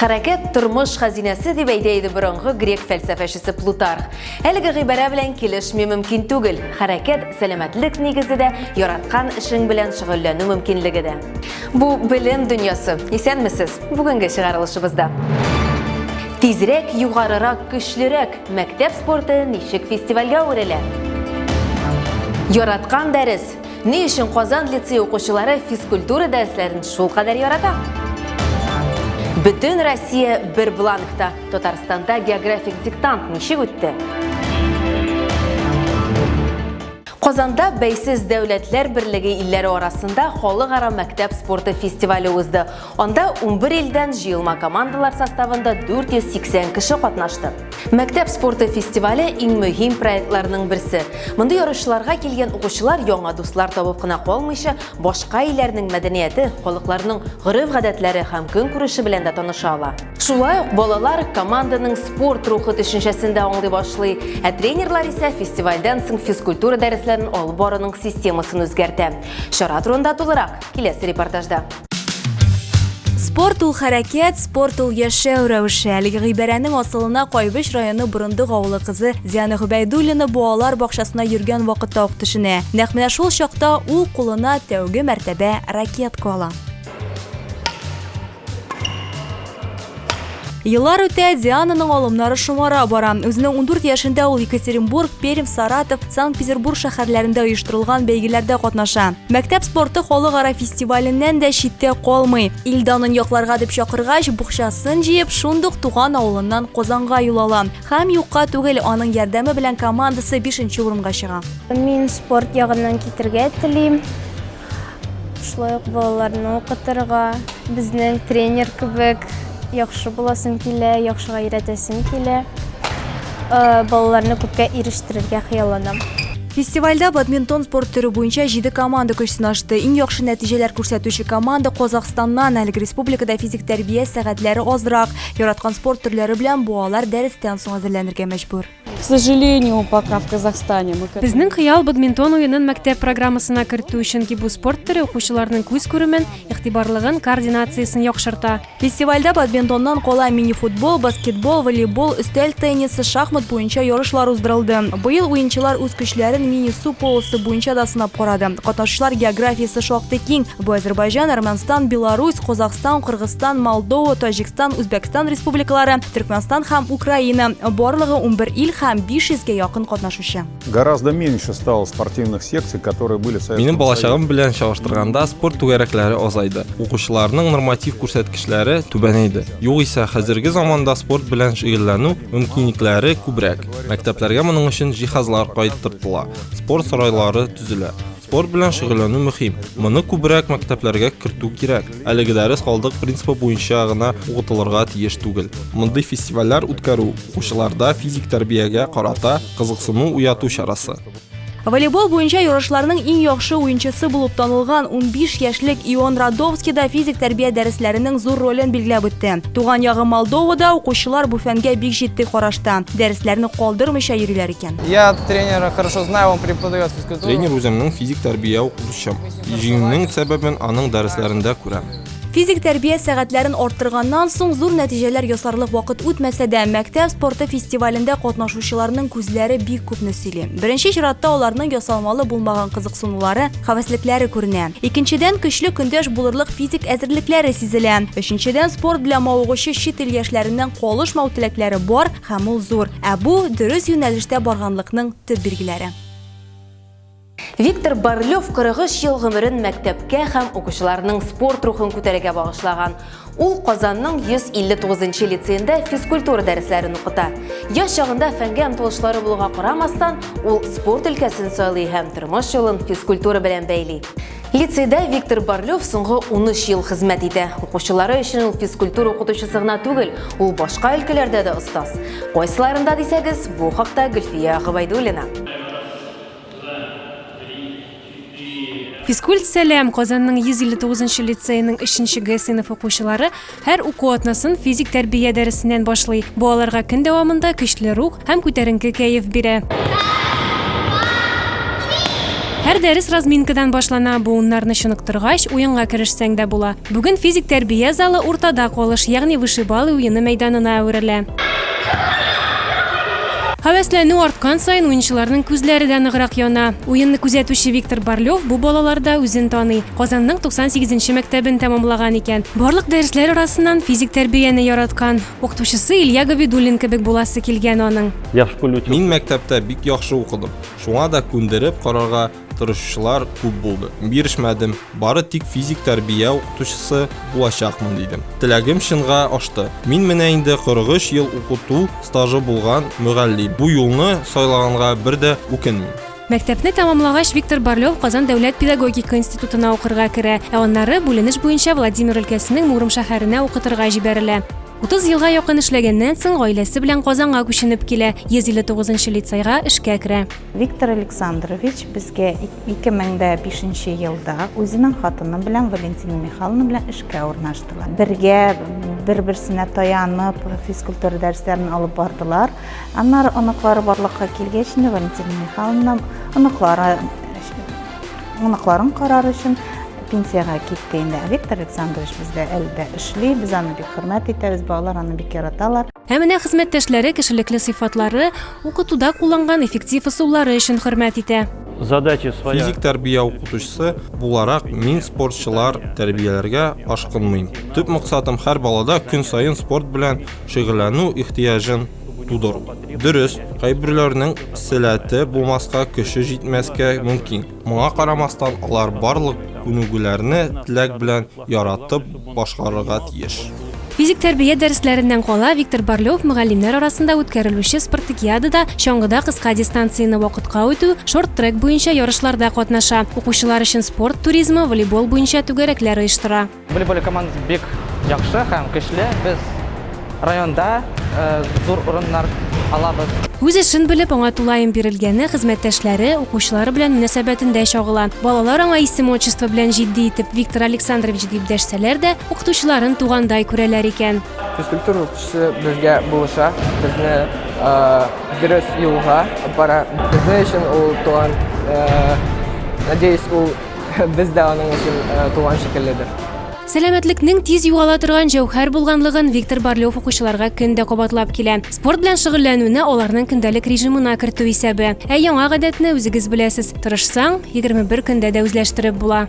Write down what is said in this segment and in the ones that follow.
Хәрәкәт тормыш хәзинәсе дип әйтә иде борынгы грек фәлсәфәчесе Плутарх. Әлеге гыйбарә белән килешми мөмкин түгел. Хәрәкәт сәламәтлек нигезе дә, яраткан эшең белән шөгыльләнү мөмкинлеге дә. Бу белем дөньясы. Исәнмесез. Бүгенге чыгарылышыбызда. Тизрәк, югарырак, көчлерәк. Мәктәп спорты ничек фестивальгә әверелә? Яраткан дәрес. Ни өчен Казан лицее укучылары физкультура дәресләрен шулкадәр ярата? Бөтен Россия бер бланкта. Татарстанда географик диктант ничек үтте? Казанда Бәйсез дәүләтләр берлеге илләре арасында халыкара мәктәп спорты фестивале узды. Анда 11 илдән җыелма командалар составында 480 кеше катнашты. Мәктәп спорты фестивале иң мөһим проектларның берсе. Мондый ярышларга килгән укучылар яңа дуслар табып кына калмыйча, башка илләрнең мәдәнияте, халыкларның гореф-гадәтләре һәм көнкүреше белән дә таныша ала. Шулай ук балалар команданың спорт рухы төшенчәсен дә аңлый башлый, ә тренерлар исә фестивальдән соң физкультура дәресләрен алып баруның системасын үзгәртә. Чара турында тулырак киләсе репортажда. Спорт ул хәрәкәт, спорт ул яшәү рәвеше. Әлеге гыйбарәнең асылына Кайбыч районы Борындык авылы кызы Диана Гобәйдуллина балалар бакчасына йөргән вакытта ук төшенә. Нәкъ менә шул чакта ул кулына тәүге мәртәбә ракетка ала. Еллар үтә, Диананың алымнары шомара бара. Үзенең 14 яшендә ул Екатеринбург, Пермь, Саратов, Санкт-Петербург шәһәрләрендә оештырылган бәйгеләрдә катнаша. Мәктәп спорты халыкара фестиваленнән дә читтә калмый. Ил данын якларга дип чакыргач, букчасын җыеп, шундук туган авылыннан Казанга юл ала. Һәм юкка түгел, аның ярдәме белән командасы бишенче урынга чыга. Мин спорт ягыннан китергә телим. Шулай ук балаларны укытырга, безнең тренер кебек яхшы буласым килә, яхшыга өйрәтәсем килә. Э, балаларны күпкә ирештерергә хыялланам. Фестивальдә бадминтон спорт төре буенча җиде команда көч сынашты. Иң яхшы нәтиҗәләр күрсәтүче команда Казахстаннан. Әлеге республикада физик тәрбия сәгатьләре азрак. Яраткан спорт төрләре белән балалар дәрестән соң әзерләнергә мәҗбүр. К сожалению, пока в Казахстане мы к Безнең хыял бадминтон уенын мәктәп программасына кертү, чөнки бу спорт төре укучыларның күз күремен, игътибарлыгын, координациясен яхшырта. Фестивальдә бадминтоннан кала мини-футбол, баскетбол, волейбол, өстәл теннисы, шахмат буенча ярышлар уздырылды. Быел уенчылар үз көчләрен мини-су полосы буенча да сынап карады. Катнашучылар географиясе шактый киң. Бу Әзербайҗан, Әрмәнстан, Беларусь, Казахстан, Кыргызстан, Молдова, Таҗикстан, Үзбәкстан республикалары, Төркмәнстан һәм Украина. Барлыгы 11 ил һәм 500 гә якын катнашучы. Гораздо меньше стало спортивных секций, которые были в Советском Минем балачагым белән чагыштырганда спорт түгәрәкләре азайды. Укучыларның норматив күрсәткечләре түбәнәйде. Югыйсә, хәзерге заманда спорт белән шөгыльләнү мөмкинлекләре күбрәк. Мәктәпләргә моның өчен җиһазлар кайтартыла, спорт сарайлары төзелә. Спорт белән шөгыльләнү мөһим. Моны күбрәк мәктәпләргә кертү кирәк. Әлеге дәрес калдык принцибы буенча гына укытылырга тиеш түгел. Мондый фестивальләр үткәрү, укучыларда физик тәрбиягә карата кызыксыну уяту чарасы. Волейбол буенча ярышларның иң яхшы уенчысы булып танылган 15 яшьлек Ион Радовский да физик тәрбия дәресләренең зур ролен билгеләп үтте. Туган ягы Молдовада укучылар бу фәнгә бик җитди карашта, дәресләрне калдырмыйча йөриләр икән. Я тренера хорошо знаю, он преподает физкультуру. Тренер үземнең физик тәрбия укытучым. Җиңүнең сәбәбен аның дәресләрендә күрәм. Физик тәрбия сәгатьләрен арттырганнан соң зур нәтиҗәләр ясарлык вакыт үтмәсә дә, мәктәп спорты фестивалендә катнашучыларның күзләре бик күпне сөйли. Беренче чиратта аларның ясалмалы булмаган кызыксынулары, һәвәслекләре күренә. Икенчедән, көчле көндәш булырлык физик әзерлекләре сизелә. Өченчедән, спорт белән мавыгучы чит ил яшьләреннән калышмау теләкләре бар һәм ул зур. Ә бу, дөрес юнәлештә барганлыкның төп билгеләре. Виктор Барлев 43 ел гомерен мәктәпкә һәм укучыларның спорт рухын күтәрергә багышлаган. Ул Казанның 159 нчы лицеенда физкультура дәресләрен укыта. Яшь чагында фәнгә омтылышлары булуга карамастан, ул спорт өлкәсен сайлый һәм тормыш юлын физкультура белән бәйли. Лицейда Виктор Барлев соңгы 13 ел хезмәт итә. Укучылары өчен ул физкультура укытучысы гына түгел, ул башка өлкәләрдә дә остаз. Кайсыларында дисәгез, бу хакта Гөлфия Гобәйдуллина. Физкульт сәлам! Казанның 159 нчы лицееның 3 Г сыйныф укучылары һәр уку атнасын физик тәрбия дәресеннән башлый. Бу аларга көн дәвамында көчле рух һәм күтәренке кәеф бирә. Һәр дәрес разминкадан башлана, буыннарны чыныктыргач, уенга керешсәң дә була. Бүген физик тәрбия залы уртада калыш, ягъни вышибалы уены мәйданына әверелә. Һәвәсләнү арткан саен уенчыларның күзләре дә ныграк яна. Уенны күзәтүче Виктор Барлев бу балаларда үзен таный. Казанның 98 нче мәктәбен тәмамлаган икән. Барлык дәресләр арасыннан физик тәрбияне яраткан. Укытучысы Илья Габидуллин кебек буласы килгән аның. Я в школе учился. Мин мәктәптә бик яхшы укыдым. Шуңа да күндереп карарга тырышучылар күп булды. Бирешмәдем, бары тик физик тәрбия укытучысы булачакмын дидем. Теләгем чынга ашты. Мин менә инде 43 ел укыту стажы булган мөгаллим. Бу юлны сайлаганга бер дә үкенмим. Мәктәпне тәмамлагач, Виктор Барлев Казан дәүләт педагогика институтына укырга керә, ә аннары бүленеш буенча Владимир өлкәсенең Муром шәһәренә укытырга җибәрелә. 30 елга якын эшләгәннән соң, гаиләсе белән Казанга күченеп килә, 159 нчы лицейга эшкә керә. Виктор Александрович безгә 2005 нче елда үзенең хатыны белән Валентина Михайловна белән эшкә урнаштылар. Бергә бер-берсенә таянып физкультура дәресләрен алып бардылар. Аннары оныклары барлыкка килгәч, инде Валентина Михайловна оныклары оныкларын карар өчен пенсиягә китте инде. Ә Виктор Александрович бездә әле дә эшли, без аны бик хөрмәт итәбез, балалар аны бик яраталар. Ә менә хезмәттәшләре кешелекле сыйфатлары, укытуда кулланган эффектив ысуллары өчен хөрмәт итә. Задача своя. Физик тәрбия укытучысы буларак мин спортчылар тәрбияләргә ашкынмыйм. Төп максатым һәр балада көн саен спорт белән шөгыльләнү ихтыяҗын тудыру. Дөрес, кайберләренең сәләте булмаска, көче җитмәскә мөмкин. Моңа карамастан, алар барлык күнегүләрне теләк белән яратып башкарырга тиеш. Физик тәрбия дәресләреннән кала, Виктор Барлев мөгаллимнәр арасында үткәрелүче спартакиадада чаңгыда кыска дистанцияне вакытка үтү, шорт-трек буенча ярышларда катнаша. Укучылар өчен спорт туризмы, волейбол буенча түгәрәкләр оештыра. Волейбол командасы бик яхшы һәм көчле. Без районда э, зур урыннар алабыз. Үз эшен белеп, аңа тулаем бирелгәне хезмәттәшләре, укучылары белән мөнәсәбәтендә чагыла. Балалар аңа исем-отчество белән җитди итеп Виктор Александрович дип дәшсәләр дә, укытучыларын тугандай күрәләр икән. Физкультура укытучысы безгә булыша, безне э, дөрес юлга бара. Безнең өчен ул туган, э, надеюсь, ул Без дә аның өчен туган шикелледер. Сәламәтлекнең тиз югала торган җәүһәр булганлыгын Виктор Барлев укучыларга көн дә кабатлап килә. Спорт белән шөгыльләнүне аларның көндәлек режимына кертү исәбе. Ә яңа гадәтне үзегез беләсез, тырышсаң, 21 көндә дә үзләштереп була.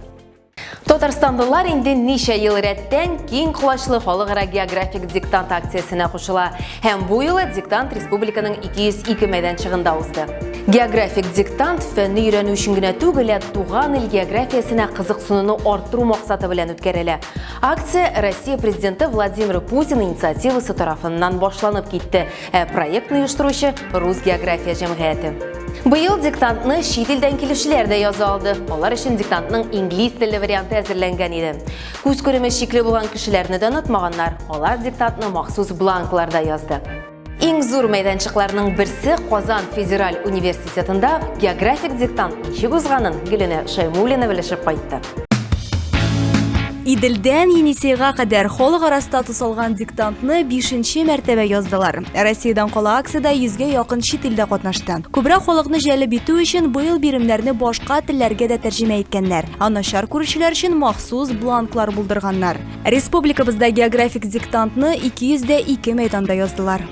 Татарстанлылар инде ничә ел рәттән киң колачлы халыкара географик диктант акциясенә кушыла. Һәм бу юлы диктант республиканың 202 мәйданчыгында узды. Географик диктант фәнне өйрәнү өчен генә түгел, ә туган ил географиясенә кызыксынуны арттыру максаты белән үткәрелә. Акция Россия президенты Владимир Путин инициативасы тарафыннан башланып китте, ә проектны оештыручы Рус география җәмгыяте. Быел диктантны чит илдән килүчеләр дә яза алды. Алар өчен диктантның инглиз телле варианты әзерләнгән иде. Күз күреме чикле булган кешеләрне дә онытмаганнар. Алар диктантны махсус бланкларда язды. Иң зур мәйданчыкларның берсе Казан федераль университетында географик диктант ничек узганын Гөлинә Шәймуллина белешеп кайтты. Иделдән Енисейга кадәр халыкара статус алган диктантны бишенче мәртәбә яздылар. Россиядән кала акциядә йөзгә якын чит илдә катнашты. Күбрәк халыкны җәлеп итү өчен быел биремнәрне башка телләргә дә тәрҗемә иткәннәр. Ә начар күрүчеләр өчен махсус бланклар булдырганнар. Республикабызда географик диктантны 202 мәйданда яздылар.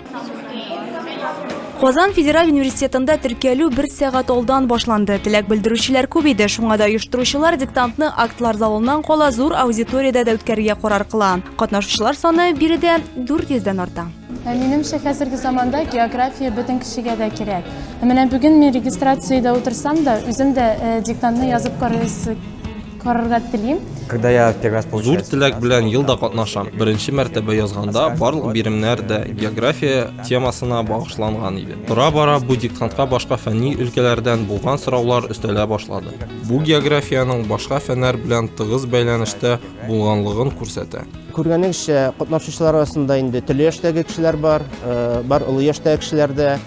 Казан федераль университетында теркәлү бер сәгать алдан башланды. Теләк белдерүчеләр күп иде, шуңа да оештыручылар диктантны актлар залыннан кала зур аудиториядә дә үткәрергә карар кыла. Катнашучылар саны биредә 400 дән арта. Ә минемчә, хәзерге заманда география бөтен кешегә дә кирәк. Ә менә бүген мин регистрациядә утырсам да, үзем дә э, диктантны язып карарга телим. Когда я первый раз получаю Зур теләк белән ел да катнашам. Беренче мәртәбә язганда барлык биремнәр дә география темасына багышланган иде. Тора-бара бу диктантка башка фәнни өлкәләрдән булган сораулар өстәлә башлады. Бу географиянең башка фәннәр белән тыгыз бәйләнештә булганлыгын күрсәтә. Күргәнегезчә, катнашучылар арасында инде төрле яшьтәге кешеләр бар, э, бар олы яшьтәге кешеләр дә,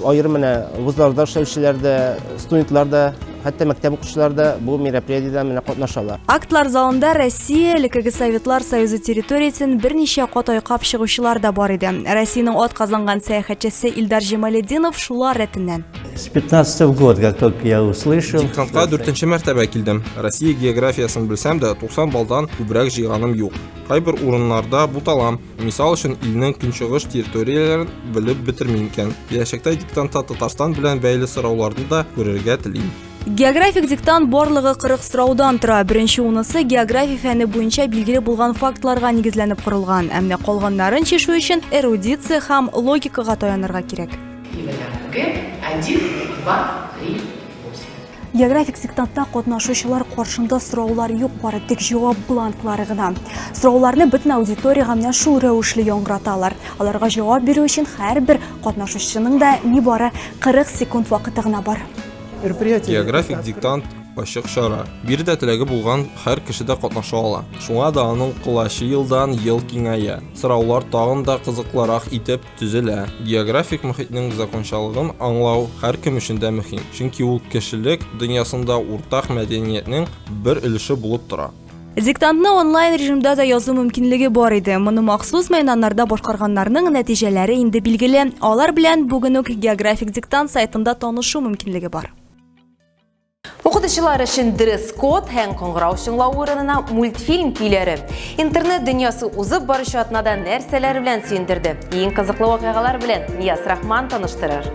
аерым менә вузларда эшләүчеләр дә, студентлар да. Хәтта мәктәп укучылары да бу мероприятиедә менә катнашалар. Актлар залында Россия, элеккеге Советлар Союзы территориясен берничә кат айкап чыгучылар да бар иде. Россиянең атказанган сәяхәтчесе Илдар Җамалетдинов шулар рәтеннән. С 15 года, как только я услышал. Диктантка дүртенче мәртәбә килдем. Россия географиясен белсәм дә, 90 баллдан күбрәк җыйганым юк. Кайбер урыннарда буталам. Мисал өчен, илнең көнчыгыш территорияләрен белеп бетермим икән. Киләчәктә диктантта Татарстан белән бәйле сорауларны да күрергә телим. Географик диктант барлыгы 40 сораудан тора. Беренче унысы география фәне буенча билгеле булган фактларга нигезләнеп корылган. Ә менә калганнарын чишү өчен эрудиция һәм логикага таянырга кирәк. И вариант Г 1, 2, 3, 8. Географик диктантта катнашучылар каршында сораулар юк, бары тик җавап бланклары гына. Сорауларны бөтен аудиториягә менә шул рәвешле яңгыраталар. Аларга җавап бирү өчен һәрбер катнашучының да нибары 40 секунд вакыты гына бар. Географик диктант ачык чара. Биредә теләге булган һәр кеше дә катнаша ала. Шуңа да аның колачы елдан ел киңәя. Сораулар тагын да кызыклырак итеп төзелә. Географик мохитнең закончалыгын аңлау һәркем өчен дә мөһим, чөнки ул кешелек дөньясында уртак мәдәниятнең бер өлеше булып тора. Диктантны онлайн режимда да язу мөмкинлеге бар иде. Моны махсус мәйданнарда башкарганнарның нәтиҗәләре инде билгеле. Алар белән бүген үк Географик диктант сайтында танышу мөмкинлеге бар. Укытучылар өчен дресс-код һәм кыңгырау чыңлау урынына мультфильм көйләре. Интернет дөньясы узып баручы атнада нәрсәләр белән сөендерде? Иң кызыклы вакыйгалар белән Нияз Рахман таныштырыр.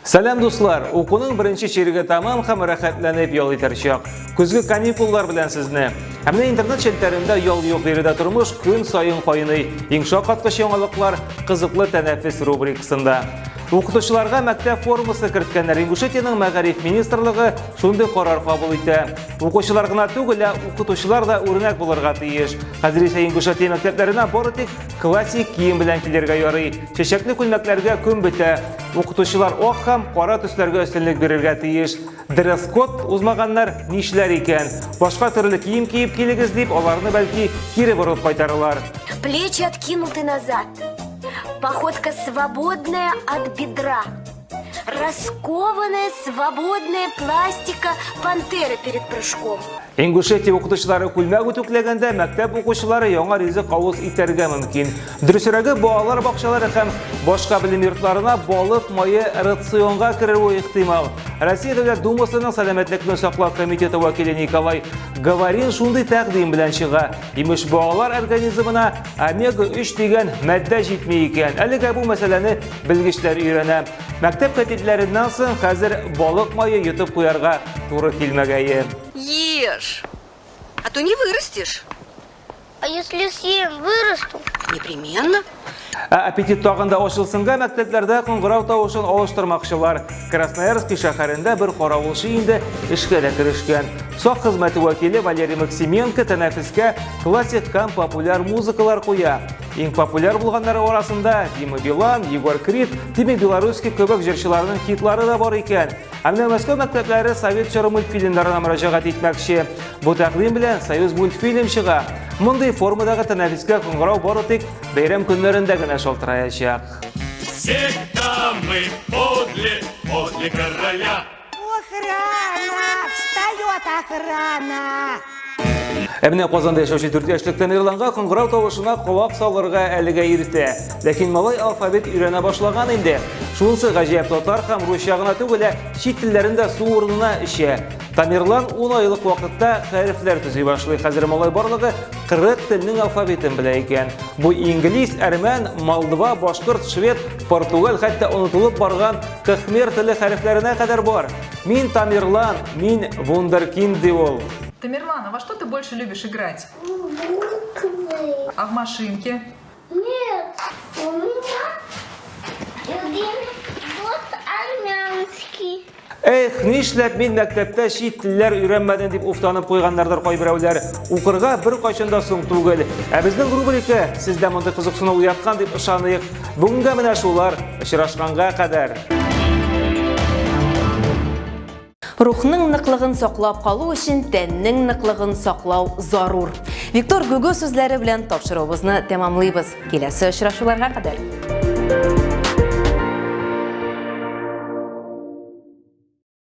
Сәлам, дуслар! Укуның беренче чиреге тәмам һәм рәхәтләнеп ял итәр чак. Көзге каникуллар белән сезне. Ә менә интернет челтәрендә ял юк, биредә тормыш көн саен кайный. Иң шаккаткыч яңалыклар кызыклы тәнәфес рубрикасында. Укытучыларга мәктәп формасы керткәннәр. Ингушетиянең мәгариф министрлыгы шундый карар кабул итә. Укучылар гына түгел, ә укытучылар да үрнәк булырга тиеш. Хәзер исә Ингушетия мәктәпләренә бары тик классик кием белән килергә ярый. Чәчәкле күлмәкләргә көн бетә. Укытучылар ак һәм кара төсләргә өстенлек бирергә тиеш. Дресс-код узмаганнар нишләр икән? Башка төрле кием киеп килегез дип, аларны бәлки кире борып кайтарылар. Плечи откинуты назад. Походка свободная от бедра. Раскованная свободная пластика пантеры перед прыжком. Ингушетия укытучылары күлмәк үтүкләгәндә мәктәп укучылары яңа ризык авыз итәргә мөмкин. Дөресрәге, балалар бакчалары һәм башка белем йортларына балык мае рационга керүе ихтимал. Россия Дәүләт Думасының сәламәтлекне саклау комитеты вәкиле Николай Говорин шундый тәкъдим белән чыга. Имеш, балалар организмына омега-3 дигән матдә җитми икән. Әлегә бу мәсьәләне белгечләр өйрәнә. Мәктәп кәтипләреннән соң хәзер балык мае йотып куярга туры килмәгәе. Ешь, а то не вырастешь. А если съем, вырасту? Непременно. Ә аппетит тагын да ачылсынга мәктәпләрдә кыңгырау тавышын алыштырмакчылар. Красноярский шәһәрендә бер каравылчы инде эшкә дә керешкән. Сак хезмәте вәкиле Валерий Максименко тәнәфескә классик һәм популяр музыкалар куя. Иң популяр булганнары арасында Дима Билан, Егор Крид, Тима Белорусский кебек җырчыларның хитлары да бар икән. Ә менә Мәскәү мәктәпләре совет чоры мультфильмнарына мөрәҗәгать итмәкче. Бу тәкъдим белән Союз мультфильм чыга. Мондый формадагы тәнәфескә кыңгырау бары тик бәйрәм көннәрендә генә шалтыраячак. Всегда мы подле, подле короля. Охрана! Встает охрана! Ә менә Казанда яшәүче 4 яшьлек Тамерланга кыңгырау тавышына колак салырга әлегә иртә. Ләкин малай алфавит өйрәнә башлаган инде. Шунысы гаҗәп, татар һәм русча гына түгел, ә чит телләрен дә су урынына эчә. Тамерлан 10 айлык вакытта хәрефләр төзи башлый. Хәзер малай барлыгы 40 телнең алфавитын белә икән. Бу инглиз, әрмән, молдва, башкорт, швед, португал, хәтта онытылып барган кхмер теле хәрефләренә кадәр бар. Мин Тамерлан, мин вундеркинд, ди ул. Тамерлан, а во что ты больше любишь играть? Буквы. А в машинке? Нет, у меня любимый вот армянский. Эх, нишләп мин мәктәптә чит телләр өйрәнмәдем дип уфтанып куйганнардыр кайберәүләр. Укырга беркайчан да соң түгел. Ә безнең рубрика сездә мондый кызыксыну уяткан дип ышаныйк. Бүгенгә менә шулар. Очрашканга кадәр. Рухның ныклыгын саклап калу өчен тәннең ныклыгын саклау зарур. Виктор Гюго сүзләре белән тапшыруыбызны тәмамлыйбыз. Киләсе очрашуларга кадәр.